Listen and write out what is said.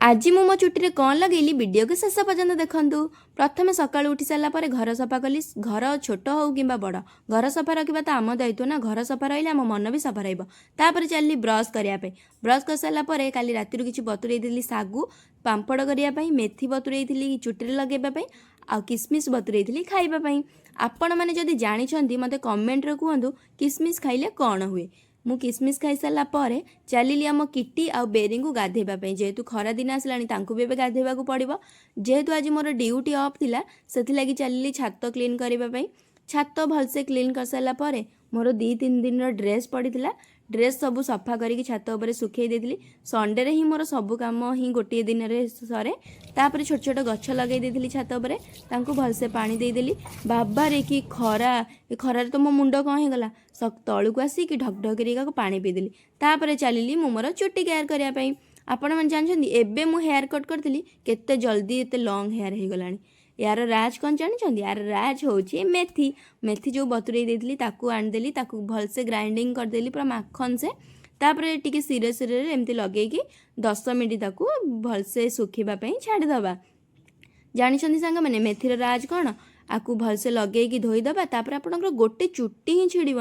ଆଜି ମୁଁ ମୋ ଚୁଟିରେ କ'ଣ ଲଗେଇଲି, ଭିଡ଼ିଓକୁ ଶେଷ ପର୍ଯ୍ୟନ୍ତ ଦେଖନ୍ତୁ। ପ୍ରଥମେ ସକାଳୁ ଉଠି ସାରିଲା ପରେ ଘର ସଫା କଲି। ଘର ଛୋଟ ହେଉ କିମ୍ବା ବଡ଼, ଘର ସଫା ରଖିବା ତ ଆମ ଦାୟିତ୍ୱ ନା। ଘର ସଫା ରହିଲେ ଆମ ମନ ବି ସଫା ରହିବ। ତାପରେ ଚାଲିଲି ବ୍ରସ୍ କରିବା ପାଇଁ। ବ୍ରସ୍ କରିସାରିଲା ପରେ କାଲି ରାତିରୁ କିଛି ବତୁରେଇ ଶାଗୁ ପାମ୍ପଡ଼ କରିବା ପାଇଁ, ମେଥି ବତୁରେଇଥିଲି ଚୁଟିରେ ଲଗାଇବା ପାଇଁ ଆଉ କିସମିସ୍ ବତୁରେଇଥିଲି ଖାଇବା ପାଇଁ। ଆପଣମାନେ ଯଦି ଜାଣିଛନ୍ତି, ମୋତେ କମେଣ୍ଟରେ କୁହନ୍ତୁ, କିସମିସ୍ ଖାଇଲେ କ'ଣ ହୁଏ। ମୁଁ କିସମିସ୍ ଖାଇସାରିଲା ପରେ ଚାଲିଲି ଆମ କିଟି ଆଉ ବେରିଙ୍କୁ ଗାଧେଇବା ପାଇଁ। ଯେହେତୁ ଖରା ଦିନ ଆସିଲାଣି, ତାଙ୍କୁ ବି ଏବେ ଗାଧେଇବାକୁ ପଡ଼ିବ। ଯେହେତୁ ଆଜି ମୋର ଡ୍ୟୁଟି ଅଫ୍ ଥିଲା, ସେଥିଲାଗି ଚାଲିଲି ଛାତ କ୍ଲିନ୍ କରିବା ପାଇଁ। ଛାତ ଭଲସେ କ୍ଲିନ୍ କରିସାରିଲା ପରେ ମୋର 2-3 ଦିନର ଡ୍ରେସ୍ ପଡ଼ିଥିଲା। ଡ୍ରେସ୍ ସବୁ ସଫା କରିକି ଛାତ ଉପରେ ଶୁଖେଇ ଦେଇଥିଲି। ସଣ୍ଡେରେ ହିଁ ମୋର ସବୁ କାମ ହିଁ ଗୋଟିଏ ଦିନରେ ସରେ। ତାପରେ ଛୋଟ ଛୋଟ ଗଛ ଲଗେଇ ଦେଇଥିଲି ଛାତ ଉପରେ, ତାଙ୍କୁ ଭଲସେ ପାଣି ଦେଇଦେଲି। ବାବାରେ, କି ଖରା! ଏ ଖରାରେ ତ ମୋ ମୁଣ୍ଡ କ'ଣ ହେଇଗଲା। ତଳକୁ ଆସିକି ଢକ୍ ଢକ୍ କରିକି ପାଣି ପିଇଦେଲି। ତାପରେ ଚାଲିଲି ମୁଁ ମୋର ଚୁଟି କେୟାର କରିବା ପାଇଁ। ଆପଣମାନେ ଜାଣିଛନ୍ତି, ଏବେ ମୁଁ ହେୟାର କଟ୍ କରିଥିଲି, କେତେ ଜଲ୍ଦି ଏତେ ଲଙ୍ଗ୍ ହେୟାର ହେଇଗଲାଣି। ଏହାର ରାଜ କ'ଣ ଜାଣିଛନ୍ତି? ଏହାର ରାଜ ହେଉଛି ମେଥି। ମେଥି ଯେଉଁ ବତୁରେଇ ଦେଇଥିଲି, ତାକୁ ଆଣିଦେଲି, ତାକୁ ଭଲସେ ଗ୍ରାଇଣ୍ଡିଙ୍ଗ କରିଦେଲି ପୁରା ମାଖନ ସେ। ତାପରେ ଟିକେ ଶିରେ ଶିରରେ ଏମିତି ଲଗେଇକି 10 ମିନିଟ୍ ତାକୁ ଭଲସେ ଶୁଖିବା ପାଇଁ ଛାଡ଼ିଦେବା। ଜାଣିଛନ୍ତି ସାଙ୍ଗମାନେ, ମେଥିର ରାଜ କ'ଣ? ଆକୁ ଭଲସେ ଲଗେଇକି ଧୋଇଦେବା, ତାପରେ ଆପଣଙ୍କର ଗୋଟେ ଚୁଟି ହିଁ ଛିଡ଼ିବନି।